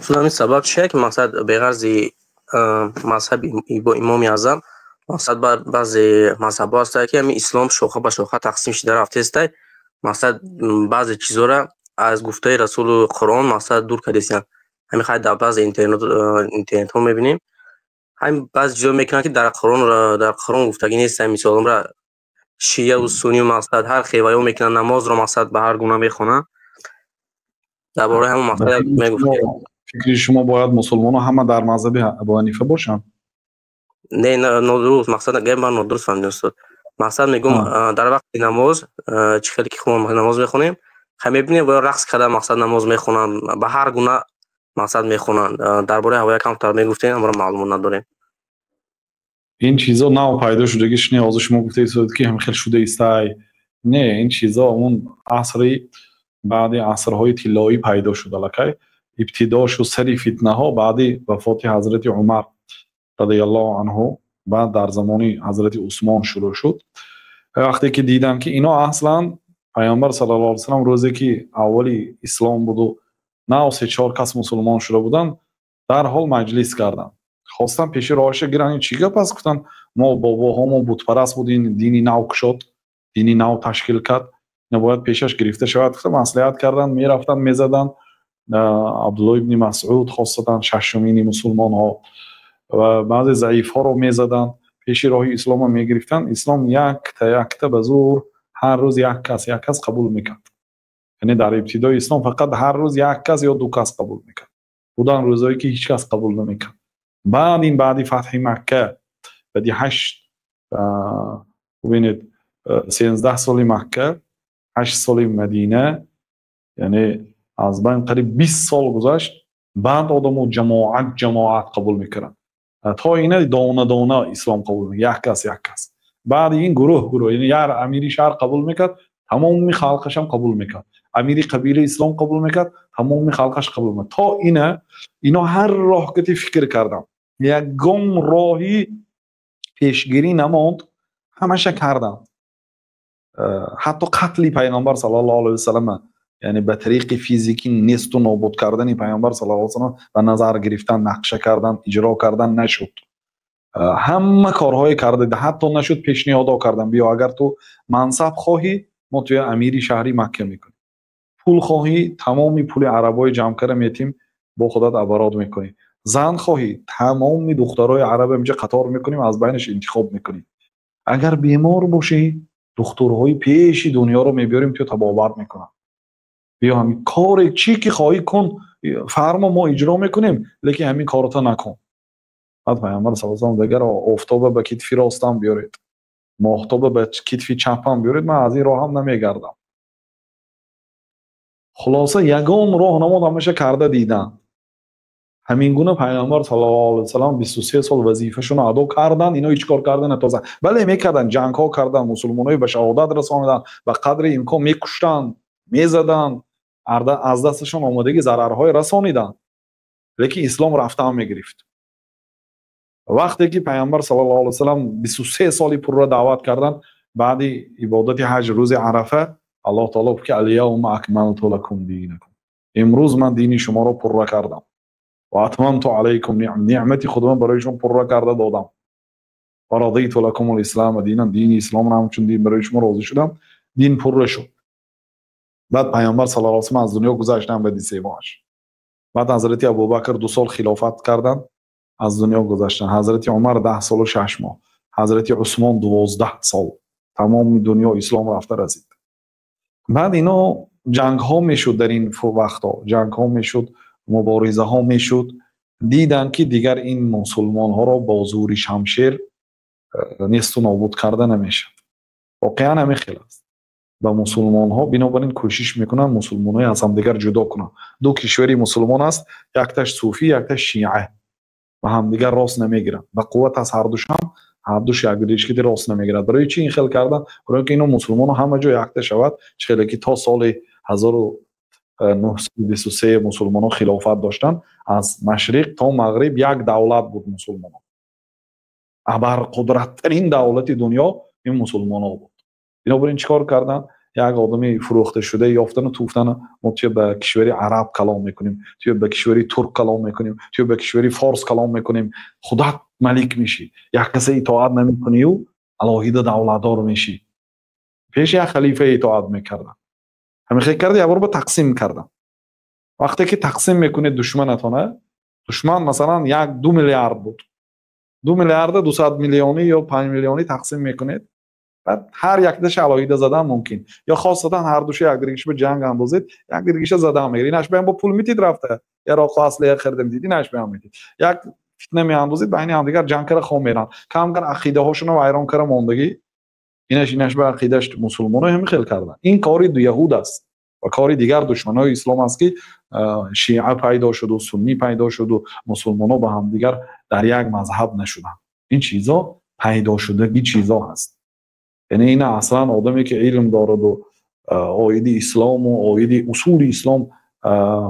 Ҳамин сабаб чия, ки мақсад беғарзи мазҳаби Имоми Аъзам, мақсад баъзе мазҳабҳо ҳастанд, ки ҳамин ислом шоха ба шоха тақсим шуда рафтаистай, мақсад баъзе чизҳоро аз гуфтаи Расулу Қуръон мақсад дур кардесиянд. Ҳамин хай дар баъзе интернетҳо мебинем, ҳамин баъзе чизҳо мекунанд, ки дар Қуръон гуфтагӣ нест. Мисолра шияву суннию мақсад ҳар хеваё мекунанд, намозро мақсад ба ҳар гуна мехонанд. Дар бораи ҳамон мақсад мегуфтем. Фикри шумо, бояд мусулмонҳо ҳама дар мазҳаби Абу Ҳанифа бошанд? Не, нодуруст, мақсад гап ман нодуруст фаҳмидем, устод. Мақсад мегӯм, дар вақти намоз чӣ хеле ки худмон намоз мехонем, хай мебинем, бояд рақс карда мақсад намоз мехонанд, ба ҳар гуна мақсад мехонанд. Дар бораи ҳавоя камтар мегуфтем, амро маълумот надорем. Ин чизо нав пайдо шудагиш не. Ҳозир шумо гуфтаистед, ки ҳам хел шуда истай. Не, ин чизо он асри баъди асрҳои тиллоӣ пайдо шуд. Аллакай ибтидо шуд сари фитнаҳо баъди вафоти ҳазрати Умар радиаллоҳу анҳу, баъд дар замони ҳазрати Усмон шурӯъ шуд. Вақте ки диданд, ки ино аслан Паёмбар саллаллоҳу алайҳи васаллам рӯзе ки аввали ислом буду нав се чор кас мусулмон шуда буданд, дарҳол маҷлис карданд, хостанд пеши роҳаша гиранд. Ин чӣ гап аст, гуфтанд, мо бобоҳомо бутпараст буд, ин дини нав кушод, дини нав ташкил кард, ина бояд пешаш гирифта шавад, гуфта маслиҳат карданд. Мерафтанд, мезаданд Абдулло ибни Масъуд, хосатан шашумини мусулмонҳо, ва баъзе заифҳоро мезаданд, пеши роҳи исломро мегирифтанд. Ислом якта якта ба зур ҳар рӯз як кас, як кас қабул мекард. Яъне дар ибтидои ислом фақат ҳар рӯз як кас ё ду кас қабул мекард. Буданд рӯзое, ки ҳеҷ кас қабул намекард. Баъд ин баъди фатҳи Макка, баъди ҳашт, бубинед, 13 соли Макка, 8 соли Мадина, яъне аз байн қариб 20 сол гузашт, баъд одамо ҷамоат ҷамоат қабул мекарданд. То ина дона дона ислом қабул мекард, як кас, як кас. Баъди ин гурӯҳ гурӯҳ, яъне яр амири шаҳр қабул мекард, тамоми халқашам қабул мекард, амири қабила ислом қабул мекард, тамоми халқаш қабул мекард. То ина ино ҳар роҳ кати фикр кардам, ягон роҳи пешгирӣ намонд, ҳамаша кардам. Ҳатто қатли Пайғамбар саллаллоҳу алайҳи васаллама, яъне ба тариқи физикӣ несту нобуд кардани Пайғамбар саллаллоҳу алайҳи васаллам ба назар гирифтан, нақша кардан, иҷро кардан, нашуд. Ҳама корҳое карда, ҳатто нашуд. Пешниҳодо кардан: биё, агар ту мансаб хоҳӣ, мо туя амири шаҳри Макка мекунем, пул хоҳӣ, тамоми пули арабои ҷамъ карда метим, бо худат оборот мекунӣ, зан хоҳӣ, тамоми духтарои араб инҷа қатор мекунем, аз байнаш интихоб мекунӣ, агар бемор бошӣ, духтурҳои пеши дунёро мебиёрем, туя табобат мекунанд, биё, ҳамин коре чӣ ки хоҳӣ кун, фармо, мо иҷро мекунем, лекин ҳамин корото накун. Баъд Пайғамбар саллаллоҳу алайҳи васаллам: дигар офтоба ба китфи ростам биёред, моҳтоба ба китфи чапам биёред, ман аз ин роҳам намегардам. Хулоса, ягон роҳ намонд, ҳамаша карда диданд. Ҳамин гуна Пайғамбар саллаллоҳу алайҳи васаллам 23 сол вазифашонро адо карданд, ино ҳеҷ кор карда натавонистанд. Бале, мекарданд, ҷангҳо карданд, мусулмонои ба шаҳодат расониданд, ба қадри имкон мекуштанд, мезаданд, аз дасташон омодагӣ зарарҳое расониданд, лекин ислом рафтаам мегирифт. Вақте ки Пайғамбар саллаллоҳу алайҳи васаллам 23 соли пурра даъват карданд, баъди ибодати ҳаҷ, рӯзи Арафа, Аллоҳ таоло гуфт, ки اليوم أكملت لكم دينكم, имрӯз ман дини шуморо пурра кардам, وأتممت عليكم, неъмати худро барои шумо пурра карда додам, ورضيت لكم الإسلام دينا, дини исломро ҳамчун дин барои шумо розӣ шудам. Дин пурра шуд. Баъд Пайғамбар саллаллоҳу алайҳи васаллам аз дунё гузаштанд баъди 3 моҳаш. Баъд ҳазрати Абубакр 2 сол хилофат карданд, аз дунё гузаштанд. Ҳазрати Умар 10 солу 6 моҳ, ҳазрати Усмон 12 сол. Тамоми дунё ислом рафта расид. Баъд ино ҷангҳо мешуд, дар ин вақтҳо ҷангҳо мешуд, муборизаҳо мешуд. Диданд, ки дигар ин мусулмонҳоро бо зури шамшер несту нобуд карда намешавад. Воқеан ҳамин хел аст ба мусулмонҳо. Бинобар ин кӯшиш мекунанд мусулмонҳои аз ҳамдигар ҷудо кунанд. Ду кишвари мусулмон аст, якташ суфӣ, якташ шиа, ба ҳамдигар рост намегиранд. Ба қувват аст ҳардушам, ҳардуш якдигашкиди рост намегирад. Барои чӣ ин хел кардан? Барои ки ино мусулмоно ҳама ҷо якта шавад. Чӣ хеле ки то соли 1923 мусулмонон хилофат доштанд, аз машриқ то мағриб як давлат буд мусулмонон. Абарқудраттарин давлати дунё ин мусулмонҳо буд. Бинобар ин чӣ кор карданд? Як одами фурӯхташуда ёфтану туфтану мо туя ба кишвари араб калом мекунем, туя ба кишвари турк калом мекунем, туя ба кишвари форс калом мекунем. Худат малик мешӣ, як каса итоат намекунию, алоҳида давлатдор мешӣ. Пеш як халифа итоат мекардам, ҳамин хел карда як бор ба тақсим кардам. Вақте ки тақсим мекунед душманатона, душман масалан 1-2 миллиард буд, 2 миллиарда 200 миллионӣ ё 5 миллионӣ тақсим мекунед, баъд ҳар якташа алоҳида задан мумкин, ё хосатан ҳардуша якдигиша ба ҷанг андозед, якдигиша задан мегирад. Инаш баям бо пул митид, рафта яроқу аслиҳа харида митид, инаш баям митид, як фитна меандозед, байни ҳамдигар ҷанг кара хом меранд, камкар ақидаҳошонро вайрон кара мондагӣ, инаш ба ақидаш. Мусулмоно ҳамин хел карданд. Ин кори яҳуд аст ва кори дигар душманои ислом аст, ки шиа пайдо шуду суннӣ пайдо шуду мусулмоно ба ҳамдигар дар як мазҳаб нашуданд. Ин чизо пайдошудагӣ чизо ҳаст. Яъне ина аслан одаме ки илм дораду, оиди ислому оиди усули ислом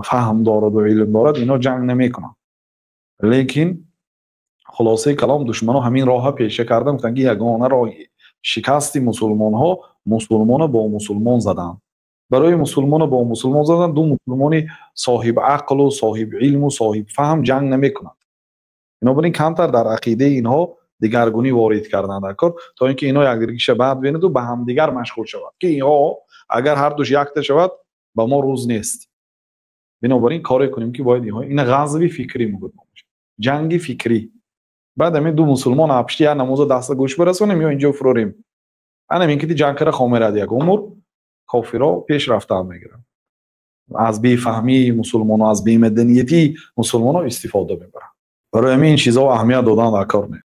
фаҳм дораду илм дорад, ино ҷанг намекунанд. Лекин хулосаи калом, душмано ҳамин роҳа пеша кардан, гуфтанд, ки ягона роҳи шикасти мусулмонҳо мусулмона бо мусулмон задан. Барои мусулмона бо мусулмон задан, ду мусулмони соҳиб ақлу соҳиб илму соҳиб фаҳм ҷанг намекунанд. Бинобар ин камтар дар ақидаи инҳо дигаргунӣ ворид карданд дар кор, то ин ки инҳо якдигиша бад бинаду ба ҳамдигар машғул шавад, ки инҳо агар ҳардуш якта шавад, ба мо рӯз нест. Бинобар ин коре кунем, ки бояд инҳо, ина ғазви фикрӣ мегӯд, ҷанги фикрӣ. Баъд ҳамин ду мусулмон пишти як намоза даста гӯш барасонем ё инҷо фурорем, анам ин ки ҷанг кара хомерад, як умр кофиро пеш рафтан мегиранд, аз бефаҳмии мусулмоно, аз бемаданиятии мусулмоно истифода мебаранд. Барои ҳамин ин чизҳо аҳамият додан дар кор не.